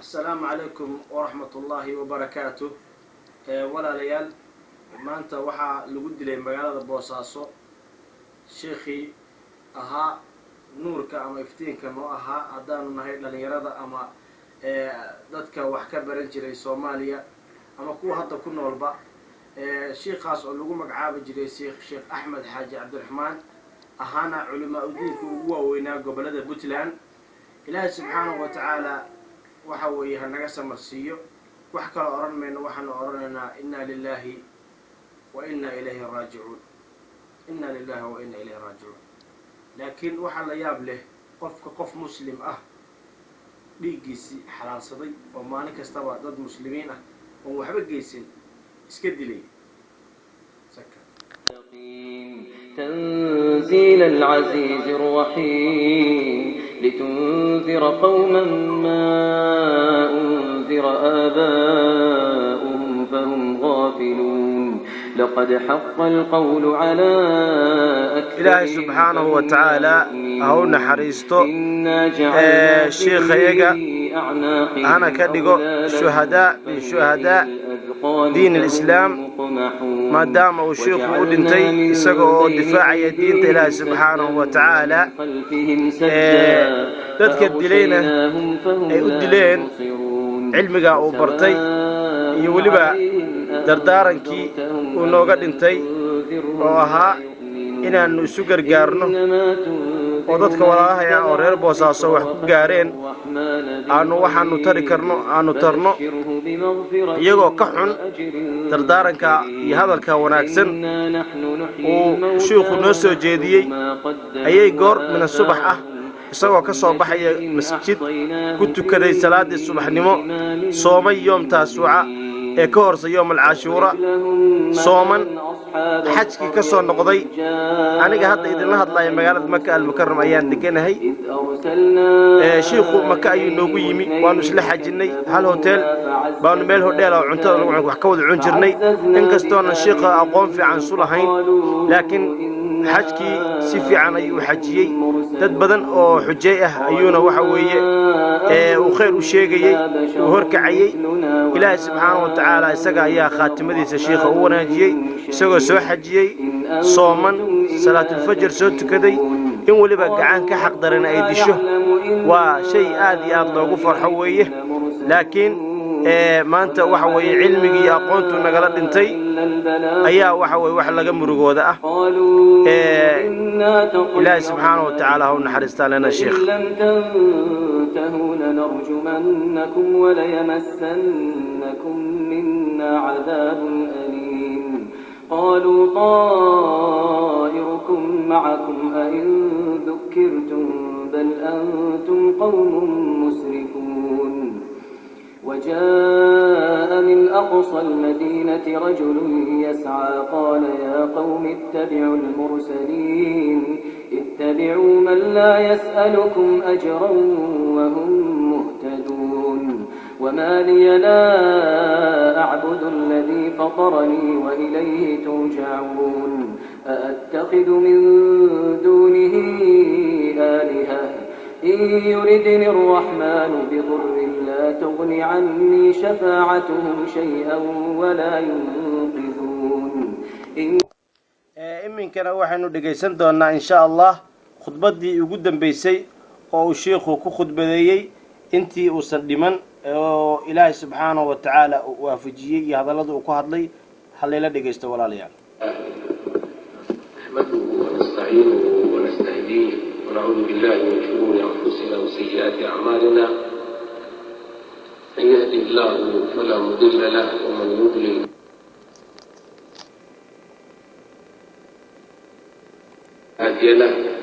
Asalaamu calaykum waraxmat ullaahi wabarakaatu. Walaalayaal, maanta waxaa lagu dilay magaalada Boosaaso sheekhii ahaa nuurka ama iftiinka noo ahaa, haddaanu nahay dhalinyarada ama dadka wax ka baran jiray Soomaaliya ama kuwa hadda ku noolba. Sheikhaas oo lagu magacaabi jiray Sheekh Axmed Xaaji Cabdiraxmaan, ahaana culimaa udiinka ugu waaweynaa gobolada Puntland. Ilaahay subxaanahu wa tacaala waxa weeye ha naga samarsiiyo. Wax kaloo odhan mayno, waxaanu odhanaynaa inna lilahi wa inna ilayhi raajicuun, inna lilahi wa inna ilayhi raajicuun. Laakiin waxaa la yaab leh qofka qof muslim ah dhiiggiisii xalaalsaday oo maalin kastaba dad muslimiin ah oon waxba geysan iska dilay. تنزيل العزيز الرحيم لتنذر قوما ما أنذر آباؤهم فهم غافلون لقد حق القول على Ilaahay أكثرهم subxaanahu wa فهم لا tacaala ha u يؤمنون naxariisto إنا جعلنا في sheikhayaga, hana أعناقهم ka dhigo أغلالا shuhadaa min فهي إلى shuhadaa الأذقان diin فهم alislaam, مقمحون maadaama uu sheikhu u وجعلنا dhintay من isaga oo بين difaacaya diinta أيديهم Ilaahay سدا subxaanahu wa tacaala. ومن خلفهم سدا Dadka dilayna فأغشيناهم فهم ay u لا dileen يبصرون cilmigaa uu bartay iyo وسواء weliba عليهم dardaarankii أأنذرتهم uu أم nooga لم dhintay تنذرهم oo لا ahaa يؤمنون inaannu isu gargaarno إنما oo تنذر dadka من walaalahaya oo اتبع reer Boosaaso الذكر wax ku وخشى gaareen الرحمن aanu waxaanu tari بالغيب karno aanu tarno, فبشره بمغفرة iyagoo ka xun وأجر dardaaranka iyo كريم hadalka wanaagsan إنا نحن نحيي uu الموتى shiikhu noo soo ونكتب jeediyey ما ayay قدموا goor min asubax ah وآثارهم isagoo ka soo وكل baxaya شيء masjid أحصيناه ku tukaday في salaaddii subaxnimo, إمام soomay yoom Taasuuca ee مبين. ka horsa yoom alcaashuura, واضرب لهم sooman مثلا أصحاب xajkii ka soo القرية noqday. إذ Aniga hadda idinla جاءها hadlaya magaalada Maka Almukaram ayaan المرسلون deganahay. إذ أرسلنا Shiikhu Maka ayuu noogu إليهم yimi, waanu اثنين isla xajinnay, hal hotel فكذبوهما baanu meel hodheel فعززنا oo cuntada lagu بثالث wax ka wada cun jirnay. فعززنا Inkastoona shiikha بثالث aqoon fiican isu lahayn, فقالوا laakiin إنا xajkii si fiican ayuu u إليكم xajiyey. Dad badan oo مرسلون xujay ah ayuuna قالوا waxa weeye ما uu khayr u أنتم sheegayey, إلا uu بشر horkacayey. مثلنا Ilaahay وما subxaanahu wa tacaala isaga ayaa أنزل khaatimadiisa shiikha u الرحمن wanaajiyey, من isagoo soo شيء xajiyey, إن sooman, أنتم إلا salaatulfajr soo tukaday, تكذبون in weliba gacan ka قالوا xaq darana ay ربنا disho. يعلم Waa shay إنا aad iyo aad loogu farxo weeye. إليكم Laakiin لمرسلون maanta وما waxa weeye علينا cilmigii iyo aqoontuu nagala dhintay إلا البلاغ ayaa waxa weye wax laga murugooda ah. قالوا Ee, إنا Ilaahay subxaanahu wa تطيرنا tacaala ha u بكم naxariistaa lena لئن sheikh. لم تنتهوا لنرجمنكم وليمسنكم منا عذاب أليم قالوا طائركم معكم أئن ذكرتم بل أنتم قوم مسرفون وجاء من أقصى المدينة رجل يسعى قال يا قوم اتبعوا المرسلين اتبعوا من لا يسألكم أجرا وهم مهتدون وما لي لا أعبد الذي فطرني وإليه ترجعون أأتخذ من دونه آلهة إن يردني الرحمن بضر لا تغن عني شفاعتهم شيئا ولا ينقذون إن Iminkana waxaynu dhegaysan doonaa insha Allah khudbaddii ugu dambeysay oo uu shiikhu ku khudbadeeyey intii uusan dhiman, oo Ilaahay subxaanahu wa tacaala uu waafajiyey, iyo hadallada uu ku hadlay. Halayla dhegaysto, walaalayaal. نحمده ونستعينه ونستهديه ونعوذ بالله من شرور أنفسنا وسيئات أعمالنا، من يهده الله فلا مضل له ومن يضلل هادي له.